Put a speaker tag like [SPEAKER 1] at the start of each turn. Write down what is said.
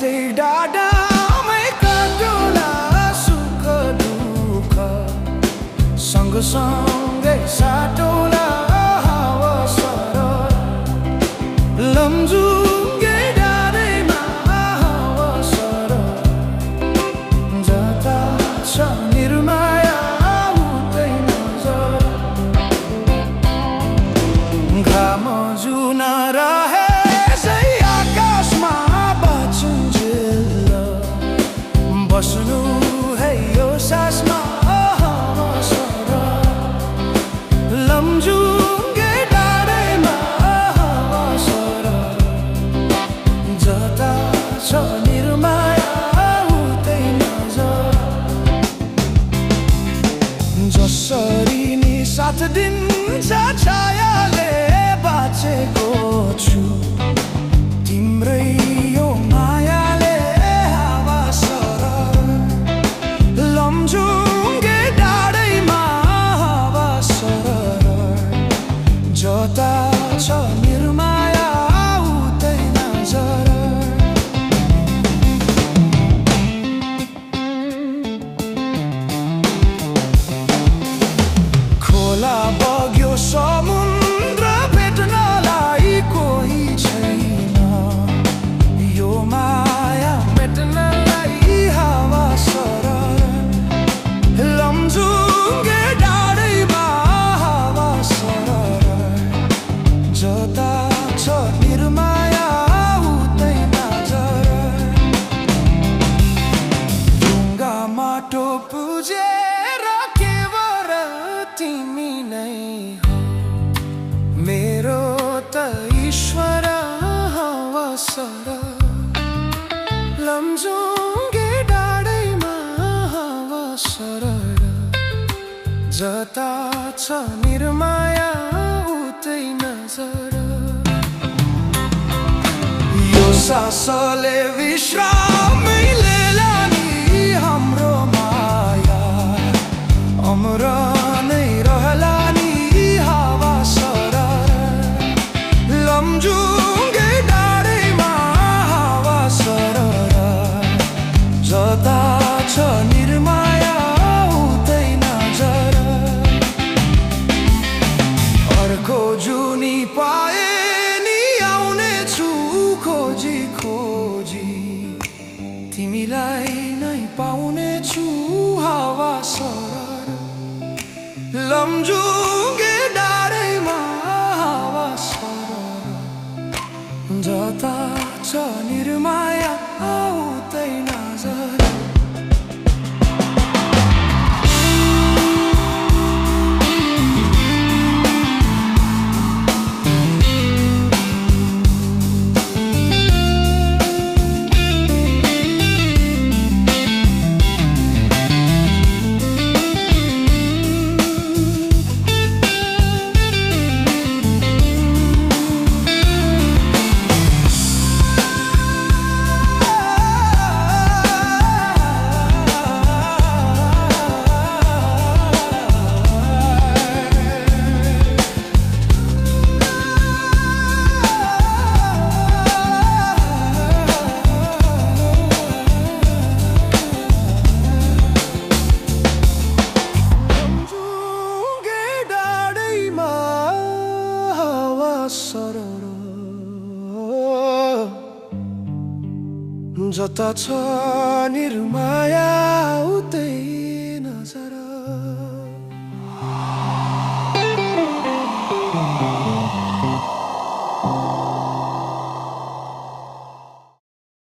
[SPEAKER 1] बाटे डाडामै काटुला सुख दुःख सँगसँगै साटौला हावा सरर लमजुङ्गे डाँडैमा हावा सरर जता छ निर्माया उतै नजर घाम जुन रहे बस्नु है यो सासमा हावा सरर लमजुङ्गे डाँडैमा हावा सरर जता छ निर्माया उतै नजर जसरी नि साथ दिन्छ छायाले बाँचेको छु तिम्रै यो मायाले लमजुङ्गे डाँडैमा हावा सरर जता छ निर्माया उतै नजर खोला बग्यो समुद्र भेट्नलाई कोही छैन यो माया मेट्नलाई हावा सरर लमजुङ्गे डाँडैमा हावा सरर जता छ निर्माया उतै नजर ढुङ्गा माटो पुजेर केवल तिमी नै हो मेरो त ईश्वर हावा सरर लमजुङ्गे डाँडैमा हावा सरर जता छ निर्माया उतै नजर यो सासले विश्रामै लिएला नि हाम्रो माया अमर नै रहला नि हावा सरर लमजुङ्गे डाँडैमा हावा सरर जता छ निर्माया उतै नजर अर्को जुनी पाए नि आउने छु खोजी खोजी तिमीलाई नै पाउने छु हावा सरर लमजुङ्गे डाँडैमा हावा सरर जता छ निर्माया उतै नजर जता छ निर्माया उतै नजर